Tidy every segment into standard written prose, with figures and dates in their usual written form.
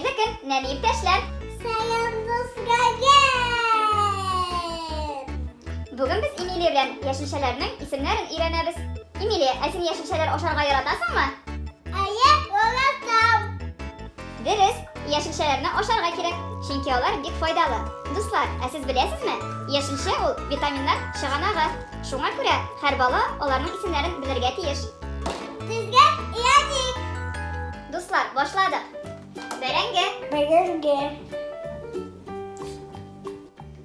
Хәерле көн, нәни иптәшләр! Сәлам, дуслар! Бүген без Эмилия белән яшелчәләрнең исемнәрен өйрәнәбез. Эмилия, ә син яшелчәләр ашарга яратасыңмы? Әйе, яратам. Дөрес, яшелчәләрне ашарга кирәк, чөнки алар бик файдалы. Дуслар, ә сез беләсезме? Яшелчә ул витаминнар чыганагы. Шуңа күрә һәр бала аларның исемнәрен белергә тиеш. Сезгә өйрәтик. Дуслар, башладык. Бәрәңге. Бәрәңге.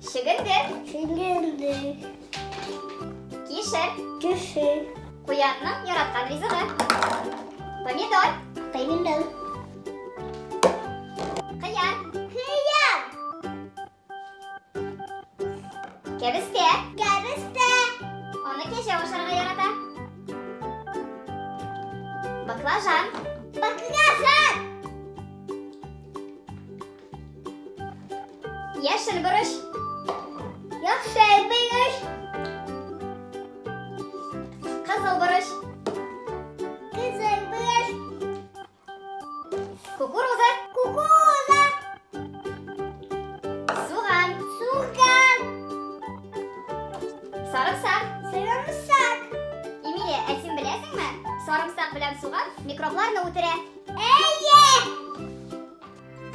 Чөгендер. Чөгендер. Кишер. Кишер. Куянның яраткан ризыгы. Помидор. Помидор. Кыяр. Кыяр. Кәбестә. Кәбестә. Аны кәҗә ашарга ярата. Баклажан. Баклажан. Яшел борыч. Яшел борыч. Кызыл борыч. Кызыл борыч. Кукуруза. Кукуруза. Суган. Суган. Сарымсак. Сарымсак. Эмилия, ә син беләсеңме? Сарымсак белән суган микробларны үтерә. Әйе.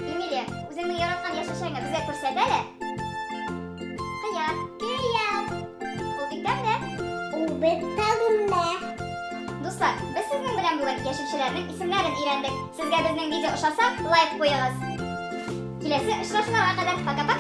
Эмилия, үзеңнең яраткан яшелчәңне безгә күрсәт әле. Кыяр. Кыяр. Ул бик тәмле. Ул бик тәмле. Дуслар, без сезнең белән бүген яшелчәләрнең исемнәрен өйрәндек. Сезгә безнең видео ошаса, лайк куегыз. Киләсе очрашуларга кадәр пока-пока!